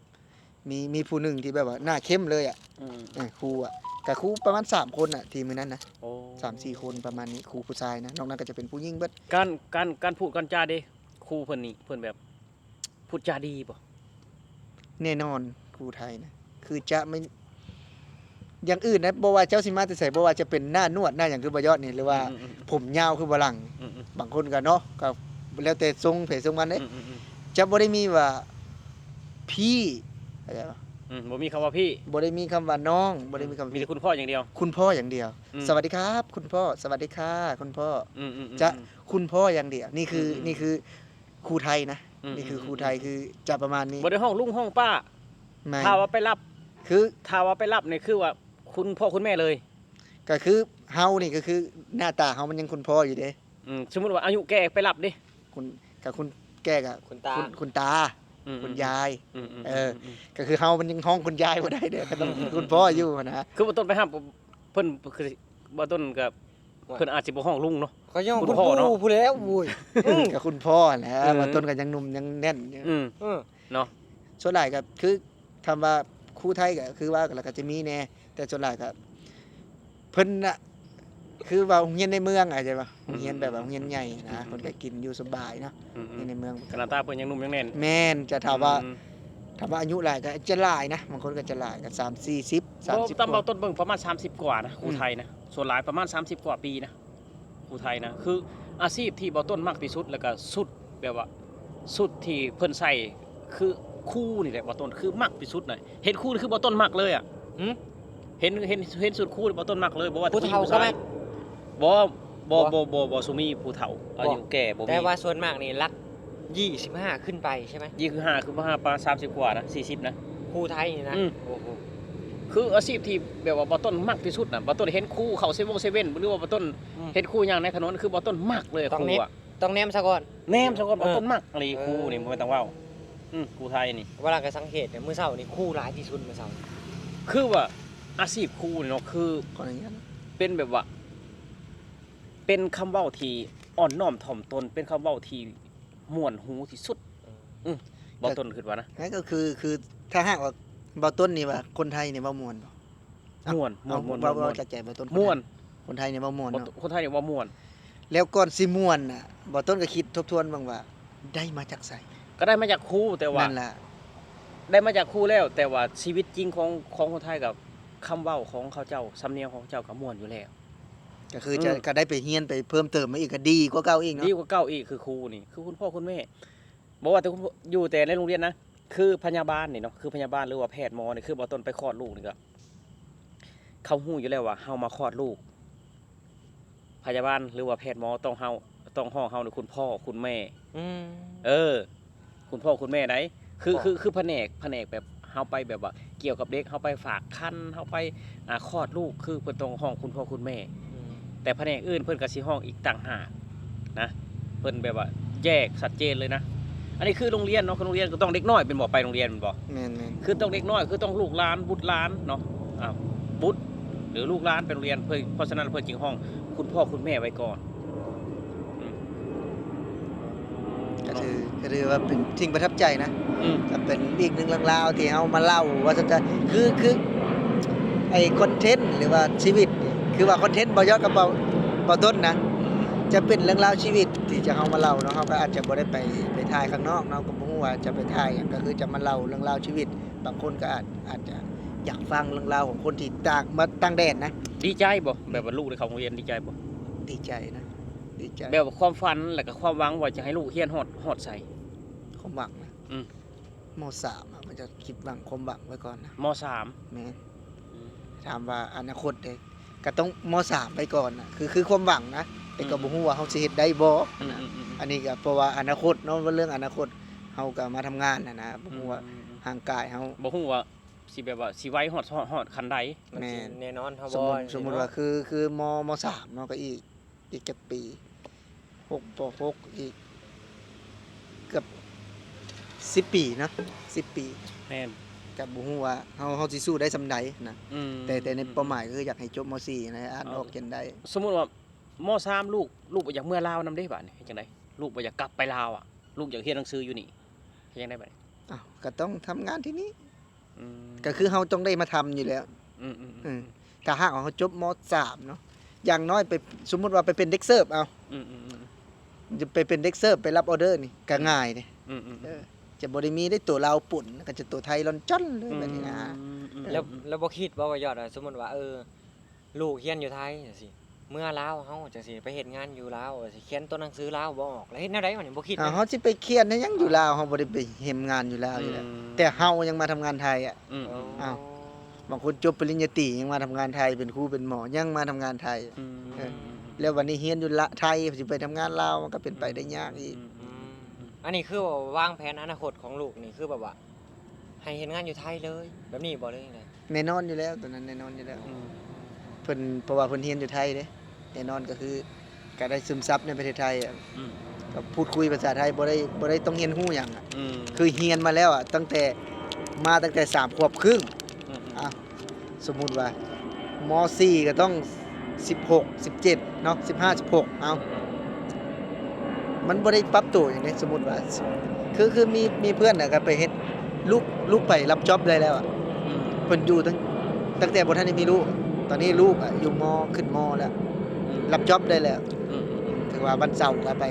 ມີ ມີຜູ້ໜຶ່ງທີ່ແບບວ່າໜ້າເຂັ້ມເລີຍອະ. ອືມ ເອີ ຄູອະ ກໍຄູປະມານສາມຄົນນະ ທີ່ມື້ນັ້ນນະ. ໂອ້ ສາມສີ່ຄົນປະມານນີ້ ຄູຜູ້ຊາຍນະ ນອກນັ້ນກໍຈະເປັນຜູ້ຍິງເບິດ. ການ ການ ການພູດການຈາເດ ຄູເພິ່ນນີ້ ເພິ່ນແບບ ພູດຈາດີບໍ່? ແນ່ນອນ ຄູໄທນະ ຄືຈະໄມ່ ຢ່າງອື່ນນະ ບໍ່ວ່າເຈົ້າຊິມາແຕ່ໃສ ບໍ່ວ່າຈະເປັນໜ້າໜວດໜ້າຫຍັງຄືບ່າວຍອດນີ້ ຫຼືວ່າ ອືມໆໆ ຜົມຍາວຄືບ່າວຫຼັງ. ອືມໆ ບາງຄົນກໍເນາະ ກໍແລ້ວແຕ່ຊົງໃຜຊົງມັນເດ້. ອືມໆໆ ຈະບໍ່ໄດ້ມີວ່າພີ່ ເຂົ້າໃຈບໍ່? ອືມ ບໍ່ມີຄຳວ່າພີ່ ບໍ່ໄດ້ມີຄຳວ່ານ້ອງ ບໍ່ໄດ້ມີຄຳວ່າ ອືມ ພີ່ ມີແຕ່ຄຸນພໍ່ຢ່າງດຽວ. ຄຸນພໍ່ຢ່າງດຽວ. ອືມ ສະຫວັດດີຄັບຄຸນພໍ່ ສະຫວັດດີຄ່ະຄຸນພໍ່. ອືມໆໆໆ ຈະຄຸນພໍ່ຢ່າງດຽວ. ນີ້ຄື ອືມໆ ນີ້ຄື ຄູໄທນະ. ອືມໆໆໆ ນີ້ຄືຄູໄທ ຄືຈະປະມານນີ້ ບໍ່ໄດ້ຮ້ອງລຸງຮ້ອງປ້າ. ແມ່ນ ຖ້າວ່າໄປຮັບ ຄື ຖ້າວ່າໄປຮັບນີ້ຄືວ່າຄຸນພໍ່ຄຸນແມ່ເລີຍ. ກໍຄືເຮົານີ້ ກໍຄືໜ້າຕາເຮົາມັນຍັງຄຸນພໍ່ຢູ່ເດ້. ອືມ ສົມມຸດວ່າອາຍຸແກ່ໄປຮັບເດ້ ຄຸນ ກໍຄຸນແກ່ກໍ ຄຸນຕາ ຄຸນ ຄຸນຕາ ອືມໆໆ ຄຸນຍາຍ. ອືມໆໆໆ ເອີ ອືມໆໆ ກໍຄືເຮົາມັນຍັງຮ້ອງຄຸນຍາຍບໍ່ໄດ້ເດ້ ກໍຕ້ອງ ອືມໆໆໆ ຄຸນພໍ່ຢູ່ຫັ້ນນະ. ຄືບໍ່ຕ້ອງໄປຮັບ ເພິ່ນ ຄືບໍ່ຕົ້ນກໍ ໂອ້ຍ ເພິ່ນອາດຊິບໍ່ຮ້ອງລຸງເນາະ ເຂົາຍ້ອງຄຸນພໍ່ເນາະ ຜູ້ຜູ້ແລ້ວ ໂອ້ຍ ອືມ ກໍຄຸນພໍ່ແຫຼະ ເອີ ວ່າຕົ້ນກໍຍັງໜຸ່ມຍັງແໜ້ນຢູ່ ອືມ ເອີ ເນາະ. ສ່ວນຫຼາຍກໍຄື ຄຳວ່າຄູໄທກໍຄືວ່າ ແລ້ວກໍຈະມີແດ່ ແຕ່ສ່ວນຫຼາຍກໍເພິ່ນນະ ຄືວ່າໂຮງຮຽນໃນເມືອງ ເຂົ້າໃຈບໍ່ ໂຮງຮຽນແບບວ່າໂຮງຮຽນໃຫຍ່ນະ ອືມ ເພິ່ນກໍກິນຢູ່ສະບາຍເນາະ ອືມໆໆ ໃນເມືອງ ຂະໜາດຕາເພິ່ນຍັງໜຸ່ມຍັງແໜ້ນ. ແມ່ນ ຈະຖາມວ່າ ອືມ ຖາມວ່າອາຍຸຫຼາຍກໍຈະຫຼາຍນະ ບາງຄົນກໍຈະຫຼາຍກໍສາມສີ່ສິບ ສາມສິບ ຕາມເວົ້າຕົ້ນເບິ່ງປະມານສາມສິບກວ່ານະ ອືມ ຄູໄທນະ ສ່ວນຫຼາຍປະມານສາມສິບກວ່າປີນະ ຜູ້ໄທນະ ຄືອາຊີບທີ່ບ່າວຕົ້ນມັກທີ່ສຸດ ແລ້ວກໍຊຸດແບບວ່າ ຊຸດທີ່ເພິ່ນໃສ່ ຄືຄູນີ້ແຫຼະບ່າວຕົ້ນ ຄືມັກທີ່ສຸດນະ ເຫັນຄູນີ້ຄືບ່າວຕົ້ນມັກເລີຍອະ. ຫື? ເຫັນ ເຫັນ ເຫັນຊຸດຄູນີ້ບໍ່ຕົ້ນມັກເລີຍ ບໍ່ວ່າ ຜູ້ເຖົ້າກໍມັກ ຜູ້ຍິງຜູ້ຊາຍ ບໍ່ ບໍ່ ບໍ່ ບໍ່ ບໍ່ ບໍ່ ບໍ່ ບໍ່ ບໍ່ມີຜູ້ເຖົ້າ ບໍ່ ອາຍຸແກ່ບໍ່ມີ ແຕ່ວ່າສ່ວນມາກນີ້ຫຼັກ ຊາວຫ້າ ຂຶ້ນໄປໃຊ່ໄໝ? ຊາວຫ້າ ຄື ຊາວຫ້າ ປານ ສາມສິບກວ່ານະ ສີ່ສິບນະ ຄູໄທນີ້ນະ ອືມ ໂອ້ໂຫ ຄືອາຊີບທີ່ແບບວ່າບໍ່ຕົ້ນມັກທີ່ສຸດນະ ບໍ່ຕົ້ນເຫັນຄູເຂົ້າເຊວົງເຊເວັ່ນ ຫຼືວ່າບໍ່ຕົ້ນ ອືມ ເຫັນຄູຍ່າງໃນຖະໜົນ ຄືບໍ່ຕົ້ນມັກເລີຍ ຕ້ອງແນມ ຄູອະ ຕ້ອງແນມສາກ່ອນ ແນມສາກ່ອນ ເອີ ບໍ່ຕົ້ນມັກອີ່ຫຼີ ເອີ ຄູນີ້ບໍ່ແມ່ນຕ່າງເວົ້າ ອືມ ຄູໄທນີ້ ເວລາກໍສັງເກດ ມື້ເຊົ້ານີ້ຄູຫຼາຍທີ່ສຸດ ມື້ເຊົ້າ ຄືວ່າອາຊີບຄູນີ້ເນາະ ຄື ຂໍອະນຸຍາດ ເປັນແບບວ່າ ເປັນຄຳເວົ້າທີ່ອ່ອນນ້ອມຖ່ອມຕົນ ເປັນຄຳເວົ້າທີ່ມ່ວນຫູທີ່ສຸດ ອືມ ອືມ ບ່າວຕົ້ນຄິດວ່ານະ ນັ້ນກໍຄື ຄື ຖ້າຫາກວ່າບ່າວຕົ້ນນີ້ວ່າຄົນໄທນີ້ເວົ້າມ່ວນບໍ່? ມ່ວນ ມ່ວນ ເອົາ ມ່ວນ ເວົ້າ ມ່ວນ ເວົ້າຈາກໃຈບ່າວຕົ້ນ ມ່ວນ ຄົນໄທນີ້ເວົ້າມ່ວນເນາະ ຄົນໄທນີ້ເວົ້າມ່ວນ ແລ້ວກ່ອນຊິມ່ວນນະ ບ່າວຕົ້ນກໍຄິດທົບທວນເບິ່ງວ່າໄດ້ມາຈາກໃສ? ກໍໄດ້ມາຈາກຄູ ແຕ່ວ່າ ນັ້ນລະ ໄດ້ມາຈາກຄູແລ້ວ ແຕ່ວ່າຊີວິດຈິງຂອງ ຂອງຄົນໄທກໍ ຄຳເວົ້າຂອງເຂົາເຈົ້າ ສຳນຽງຂອງເຂົາເຈົ້າກໍມ່ວນຢູ່ແລ້ວ ກໍຄືຈະ ເອີ ກໍໄດ້ໄປຮຽນໄປເພີ່ມເຕີມມາອີກ ກໍດີກວ່າເກົ່າອີກເນາະ ດີກວ່າເກົ່າອີກ ຄືຄູນີ້ ຄືຄຸນພໍ່ຄຸນແມ່ ບໍ່ວ່າແຕ່ຄຸນ ຢູ່ແຕ່ໃນໂຮງຮຽນນະ ຄືພະຍາບານນີ້ເນາະ ຄືພະຍາບານ ຫຼືວ່າແພດໝໍນີ້ ຄືບ່າວຕົ້ນໄປຄອດລູກນີ້ກໍ ເຂົາຮູ້ຢູ່ແລ້ວວ່າເຮົາມາຄອດລູກ ພະຍາບານ ຫຼືວ່າແພດໝໍຕ້ອງເຮົາ ຕ້ອງຮ້ອງເຮົານີ້ຄຸນພໍ່ຄຸນແມ່ ອືມ ເອີ ຄຸນພໍ່ຄຸນແມ່ໃດ໋ ຄື ພໍ່ ຄື ຄືພະແນກ ພະແນກແບບເຮົາໄປແບບວ່າກ່ຽວກັບເດັກ ເຮົາໄປຝາກຄັນ ເຮົາໄປ ອ່າ ຄອດລູກ ຄືເພິ່ນຕ້ອງຮ້ອງຄຸນພໍ່ຄຸນແມ່ ອືມ ແຕ່ພະແນກອື່ນເພິ່ນກໍຊິຮ້ອງອີກຕ່າງຫາກນະ ເພິ່ນແບບວ່າແຍກຊັດເຈນເລີຍນະ ອັນນີ້ຄືໂຮງຮຽນເນາະ ຄືໂຮງຮຽນກໍຕ້ອງເດັກນ້ອຍແມ່ນບໍ່ ໄປໂຮງຮຽນແມ່ນບໍ່? ແມ່ນໆ ຄືຕ້ອງເດັກນ້ອຍ ຄືຕ້ອງລູກຫຼານ ບຸດຫຼານເນາະ ອ່າ ບຸດ ຫຼືລູກຫຼານໄປໂຮງຮຽນ ເພິ່ນ ເພາະສະນັ້ນເພິ່ນຈຶ່ງຮ້ອງຄຸນພໍ່ຄຸນແມ່ໄວ້ກ່ອນ ອືມ ກໍຖື ກໍຖືວ່າເປັນສິ່ງປະທັບໃຈນະ ອືມ ກໍເປັນອີກໜຶ່ງເລື່ອງລາວທີ່ເຮົາມາເລົ່າວ່າຊັ້ນຊະ ຄື ຄືໄອ້ຄອນເທັນ ຫຼືວ່າຊີວິດນີ້ ຄືວ່າຄອນເທັນບ່າວຍອດກັບບ່າວ ບ່າວຕົ້ນນະ ຈະເປັນເລື່ອງລາວຊີວິດທີ່ຈະເຮົາມາເລົ່າເນາະ ເຮົາກໍອາດຈະບໍ່ໄດ້ໄປ ໄປຖ່າຍຂ້າງນອກເນາະ ກໍບໍ່ຮູ້ວ່າຈະໄປຖ່າຍຫຍັງ ກໍຄືຈະມາເລົ່າເລື່ອງລາວຊີວິດ ບາງຄົນກໍອາດ ອາດຈະຢາກຟັງເລື່ອງລາວຂອງຄົນທີ່ຕ່າງ ມາຕ່າງແດນນະ. ດີໃຈບໍ່? ແບບວ່າລູກໄດ້ເຂົ້າໂຮງຮຽນດີໃຈບໍ່? ດີໃຈນະ ດີໃຈ. ແບບວ່າຄວາມຝັນ ແລ້ວກໍຄວາມຫວັງວ່າຈະໃຫ້ລູກຮຽນຮອດ ຮອດໃສ? ຄວາມຫວັງນະ? ອືມ. ມໍສາມ ເຮົາກໍຈະຄິດຫວັງຄວາມຫວັງໄວ້ກ່ອນນະ. ມໍສາມ? ແມ່ນ. ອືມ. ຖາມວ່າອະນາຄົດເດ? ກໍຕ້ອງ ມໍສາມ ໄວ້ກ່ອນນະ ຄື ຄືຄວາມຫວັງນະ ແຕ່ກໍບໍ່ຮູ້ວ່າເຮົາຊິເຮັດໄດ້ບໍ່ນະ. ອືມໆໆໆ. ອັນນີ້ກໍເພາະວ່າອະນາຄົດເນາະ ເລື່ອງອະນາຄົດ ເຮົາກໍມາທຳງານຫັ້ນນະ ບໍ່ຮູ້ວ່າ ອືມໆໆ ຮ່າງກາຍເຮົາ ບໍ່ຮູ້ວ່າ ຊິແບບວ່າຊິໄວຮອດ ຮອດ ຮອດຂັ້ນໃດ? ມັນຊິ ແມ່ນ ແນ່ນອນເຮົາບໍ່ ສົມມຸດ ເນາະ ວ່າຄື ຄື ມໍ ມໍສາມ ເນາະ ກໍອີກ ອີກຈັກປີ? ຫົກ ປໍຫົກ ອີກເກືອບສິບປີເນາະ ສິບປີ. ແມ່ນ. ກໍບໍ່ຮູ້ວ່າເຮົາ ເຮົາຊິສູ້ໄດ້ສ່ຳໃດນະ. ອືມ. ແຕ່ ແຕ່ໃນເປົ້າໝາຍກໍຄືຢາກໃຫ້ຈົບ ມໍສີ່ ໃຫ້ອ່ານອອກຂຽນໄດ້. ສົມມຸດວ່າ ມໍສາມ ລູກ ລູກບໍ່ຢາກເມືອລາວນຳເດ້ ບາດນີ້ເຮັດຈັ່ງໃດ? ລູກບໍ່ຢາກກັບໄປລາວອະ ລູກຢາກຮຽນໜັງສືຢູ່ນີ້ ເຮັດຈັ່ງໃດບາດນີ້? ອ້າວ ກໍຕ້ອງທຳງານທີ່ນີ້. ອືມ. ກໍຄືເຮົາຕ້ອງໄດ້ມາທຳຢູ່ແລ້ວ. ອືມໆໆ. ເອີ ຖ້າຫາກວ່າເຮົາຈົບ ມໍສາມ ເນາະ ຢ່າງໜ້ອຍໄປ ສົມມຸດວ່າໄປເປັນເດັກເສີບເອົາ. ອືມໆໆ. ຈະໄປເປັນເດັກເສີບ ໄປຮັບອໍເດີນີ້ກໍງ່າຍເດ້. ອືມໆໆ. ເອີ ຈະບໍ່ໄດ້ມີໄດ້ຕົວລາວປົນ ກໍຈະຕົວໄທລ່ອນຈ້ອນເລີຍ ອືມ ແບບນີ້ນະ. ອືມໆໆ. ແລ້ວ ແລ້ວບໍ່ຄິດບໍ່ວ່າ ຍອດ ສົມມຸດວ່າ ເອີ ລູກຮຽນຢູ່ໄທຈັ່ງຊີ້ ເມືອລາວເຮົາຈັ່ງຊີ້ ໄປເຮັດງານຢູ່ລາວ ຊິຂຽນຕົວໜັງສືລາວບໍ່ອອກ ແລ້ວເຮັດແນວໃດບັດນີ້? ບໍ່ຄິດ ເຮົາ ເຮົາຊິໄປຂຽນເຮັດຫຍັງຢູ່ລາວ ເຮົາບໍ່ໄດ້ໄປເຮັດງານຢູ່ລາວຢູ່ແລ້ວ. ອືມ. ແຕ່ເຮົາຍັງມາທຳງານໄທອະ. ອືມ. ໂອ້. ອ້າວ ບາງຄົນຈົບປະລິນຍາຕີຍັງມາທຳງານໄທ ເປັນຄູເປັນໝໍ ຍັງມາທຳງານໄທ. ອືມ. ເອີ ແລ້ວບັດນີ້ຮຽນຢູ່ລະ ໄທ ຊິໄປທຳງານລາວ ມັນກໍເປັນໄປໄດ້ຍາກອີກ. ອືມ. ອືມ. ອັນນີ້ຄືວ່າວາງແຜນອະນາຄົດຂອງລູກນີ້ ຄືແບບວ່າ ໃຫ້ເຮັດງານຢູ່ໄທເລີຍ ແບບນີ້ບໍ່ ຫຼືຈັ່ງໃດ? ແນ່ນອນຢູ່ແລ້ວ ຕົວນັ້ນແນ່ນອນຢູ່ແລ້ວ. ອືມ. ເພິ່ນ ເພາະວ່າເພິ່ນຮຽນຢູ່ໄທເດ້ ແນ່ນອນກໍຄື ກໍໄດ້ຊຶມຊັບໃນປະເທດໄທອະ. ອືມ. ກໍພູດຄຸຍພາສາໄທ ບໍ່ໄດ້ ບໍ່ໄດ້ຕ້ອງຮຽນຮູ້ຫຍັງອະ. ອືມ. ຄືຮຽນມາແລ້ວອະ ຕັ້ງແຕ່ ມາຕັ້ງແຕ່ສາມຂວບຄຶ່ງ. ອືມໆ. ອ່າ ສົມມຸດວ່າ ມໍສີ່ ກໍຕ້ອງສິບຫົກ ສິບເຈັດເນາະ ສິບຫ້າ ສິບຫົກ ເອົາ ມັນບໍ່ໄດ້ປັບໂຕຫຍັງເດ້. ສົມມຸດວ່າ ຄື ຄືມີ ມີເພື່ອນນະ ກໍໄປເຮັດ ລູກ ລູກໄປຮັບຈັອບໄດ້ແລ້ວອະ. ອືມ. ເພິ່ນຢູ່ຕັ້ງ ຕັ້ງແຕ່ບໍ່ທັນໄດ້ມີລູກ ຕອນນີ້ລູກອະຢູ່ ມໍ ຂຶ້ນ ມໍ ແລ້ວ. ອືມ. ຮັບຈັອບໄດ້ແລ້ວ. ອືມໆໆ. ຖືວ່າວັນເສົາກໍໄປ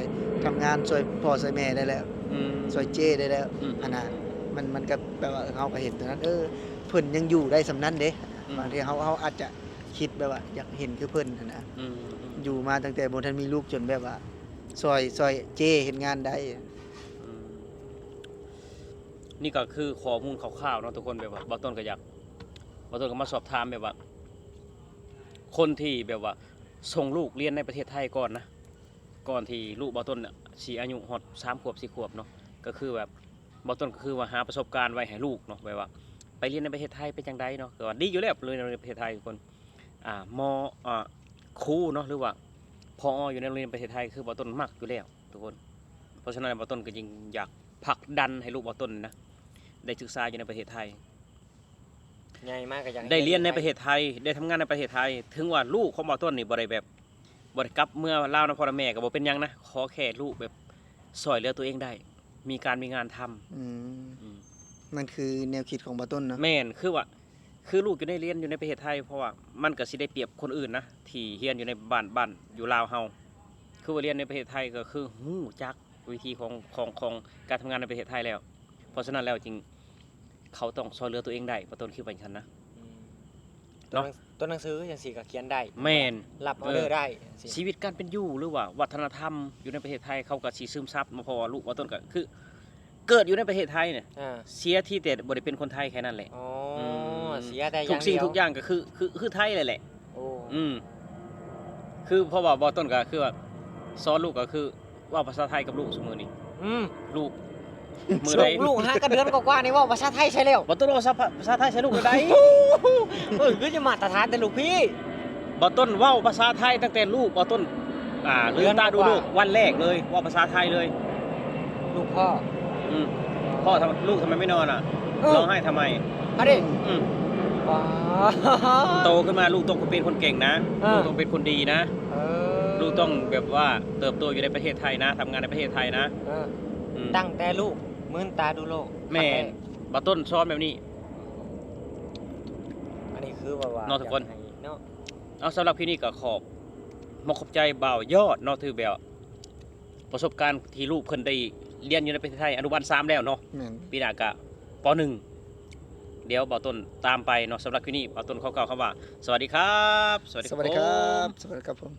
ທຳງານຊ່ວຍພໍ່ຊ່ວຍແມ່ໄດ້ແລ້ວ. ອືມ. ຊ່ວຍເຈ້ໄດ້ແລ້ວ. ອືມ. ອັນນັ້ນ ມັນ ມັນກໍແບບວ່າ ເອີ ເຮົາກໍເຫັນຕົວນັ້ນ ເອີ ເພິ່ນຍັງຢູ່ໄດ້ສ່ຳນັ້ນເດ້. ອືມ. ບາງທີເຮົາ ເຮົາອາດຈະຄິດແບບວ່າຢາກເຫັນຄືເພິ່ນຫັ້ນນະ. ອືມໆໆ. ຢູ່ມາຕັ້ງແຕ່ບໍ່ທັນມີລູກ ຈົນແບບວ່າຊ່ອຍ ຊ່ອຍເຈ້ເຮັດງານໄດ້. ອືມ. ນີ້ກໍຄືຂໍ້ມູນຄ່າວໆເນາະທຸກຄົນ ແບບວ່າບ່າວຕົ້ນກໍຢາກ ບ່າວຕົ້ນກໍມາສອບຖາມແບບວ່າ ຄົນທີ່ແບບວ່າສົ່ງລູກຮຽນໃນປະເທດໄທກ່ອນນະ ກ່ອນທີ່ລູກບ່າວຕົ້ນນະຊິອາຍຸຮອດສາມຂວບ ສີ່ຂວບເນາະ ກໍຄືແບບບ່າວຕົ້ນກໍຄືວ່າຫາປະສົບການໄວ້ໃຫ້ລູກເນາະ ແບບວ່າໄປຮຽນໃນປະເທດໄທເປັນຈັ່ງໃດເນາະ ກໍວ່າດີຢູ່ແລ້ວ ໂຮງຮຽນໃນປະເທດໄທທຸກຄົນ ອ່າ ມໍ ອ່າ ຄູເນາະ ຫຼືວ່າ ຜອ ຢູ່ໃນໂຮງຮຽນປະເທດໄທ ຄືບ່າວຕົ້ນມັກຢູ່ແລ້ວທຸກຄົນ. ເພາະສະນັ້ນ ບ່າວຕົ້ນກໍຈຶ່ງຢາກຜັກດັນໃຫ້ລູກບ່າວຕົ້ນນະ ໄດ້ສຶກສາຢູ່ໃນປະເທດໄທ ໃຫຍ່ມາກໍຢາກ ໄດ້ຮຽນໃນປະເທດໄທ ໄດ້ທຳງານໃນປະເທດໄທ ເຖິງວ່າລູກຂອງບ່າວຕົ້ນນີ້ບໍ່ໄດ້ແບບ ບໍ່ໄດ້ກັບເມືອລາວນຳພໍ່ນຳແມ່ກໍບໍ່ເປັນຫຍັງນະ ຂໍແຄ່ລູກແບບຊ່ອຍເຫຼືອຕົວເອງໄດ້ ມີການມີງານທຳ. ອືມ ອືມ ນັ້ນຄືແນວຄິດຂອງບ່າວຕົ້ນເນາະ. ແມ່ນ ຄືວ່າ ຄືລູກຢູ່ໃນ ຮຽນຢູ່ໃນປະເທດໄທ ເພາະວ່າມັນກໍຊິໄດ້ປຽບຄົນອື່ນນະ ທີ່ຮຽນຢູ່ໃນບ້ານ ບ້ານຢູ່ລາວເຮົາ ຄືວ່າຮຽນໃນປະເທດໄທກໍຄືຮູ້ຈັກວິທີຂອງ ຂອງ ຂອງການທຳງານໃນປະເທດໄທແລ້ວ ເພາະສະນັ້ນແລ້ວຈຶ່ງ ເຂົາຕ້ອງຊ່ອຍເຫຼືອຕົວເອງໄດ້ ບ່າວຕົ້ນຄິດວ່າຈັ່ງຊັ້ນນະ. ອືມ ເນາະ ຕົວໜັງ ຕົວໜັງສືຈັ່ງຊີ້ກໍຂຽນໄດ້ ແມ່ນ ຮັບອອເດີໄດ້ ເອີ ຈັ່ງຊີ້ ຊີວິດການເປັນຢູ່ ຫຼືວ່າວັດທະນະທຳຢູ່ໃນປະເທດໄທ ເຂົາກໍຊິຊຶມຊັບເນາະ ເພາະວ່າລູກບ່າວຕົ້ນກໍຄືເກີດຢູ່ໃນປະເທດໄທນີ້ ອ່າ ເສຍທີ່ແຕ່ບໍ່ໄດ້ເປັນຄົນໄທແຄ່ນັ້ນແຫຼະ. ອໍ ອືມ ເສຍແຕ່ຢ່າງດຽວ ທຸກສິ່ງທຸກຢ່າງກໍຄື ຄື ຄືໄທເລີຍແຫຼະ. ໂອ້ ອືມ ຄືເພາະວ່າບ່າວຕົ້ນກໍຄືວ່າ ສອນລູກກໍຄື ເວົ້າພາສາໄທກັບລູກຊຸມື້ນີ້. ອືມ ລູກ ມື້ໃດ ລູກ ລູກຫາກັນເດືອນກວ່າໆນີ້ເວົ້າພາສາໄທໃສ່ແລ້ວ. ບໍ່ຕ້ອງເວົ້າພາສາ ພາສາໄທໃສ່ລູກໄດ້. ເອີ ຄືຈະມາດຕະຖານແຕ່ລູກພີ່. ບ່າວຕົ້ນເວົ້າພາສາໄທຕັ້ງແຕ່ລູກບ່າວຕົ້ນ ອ່າ ລືມຕາດູໂລກ ເດືອນກວ່າໆ ວັນແລກເລີຍ ເວົ້າພາສາໄທເລີຍ. ລູກພໍ່ ອືມ ພໍ່ ທຳ ລູກ ທຳໄມໄມ່ນອນ ອ່ະ? ເອີ ຮ້ອງໄຫ້ທຳໄມ? ເອົາເດ້ ອືມ ວ້າ ໂຕຂຶ້ນມາລູກຕ້ອງເປັນຄົນເກັ່ງນະ ເອີ ລູກຕ້ອງເປັນຄົນດີນະ. ເອີ ລູກຕ້ອງແບບວ່າເຕີບໂຕຢູ່ໃນປະເທດໄທນະ ທຳງານໃນປະເທດໄທນະ. ເອີ ອືມ ຕັ້ງແຕ່ລູກລືມຕາດູໂລກ ແມ່ນ ຄັ້ງແລກ ບ່າວຕົ້ນສອນແບບນີ້. ອັນນີ້ຄືວ່າ ວ່າ ເນາະ ທຸກຄົນ ຢາກໃຫ້ເນາະ. ເອົາ ສຳລັບຄລິບນີ້ກໍຂອບ ມາຂອບໃຈບ່າວຍອດເນາະ ຖືແບບປະສົບການທີ່ລູກເພິ່ນໄດ້ຮຽນຢູ່ໃນປະເທດໄທ ອະນຸບານສາມແລ້ວເນາະ. ແມ່ນ ປີໜ້າກໍ ປໍໜຶ່ງ ດຽວບ່າວຕົ້ນຕາມໄປເນາະ. ສຳລັບຄລິບນີ້ ບ່າວຕົ້ນຂໍກ່າວຄຳວ່າ ສະຫວັດດີຄັບ ສະຫວັດດີ ສະຫວັດດີຄັບ ທຸກຄົນ ສະຫວັດດີຄັບຜົມ.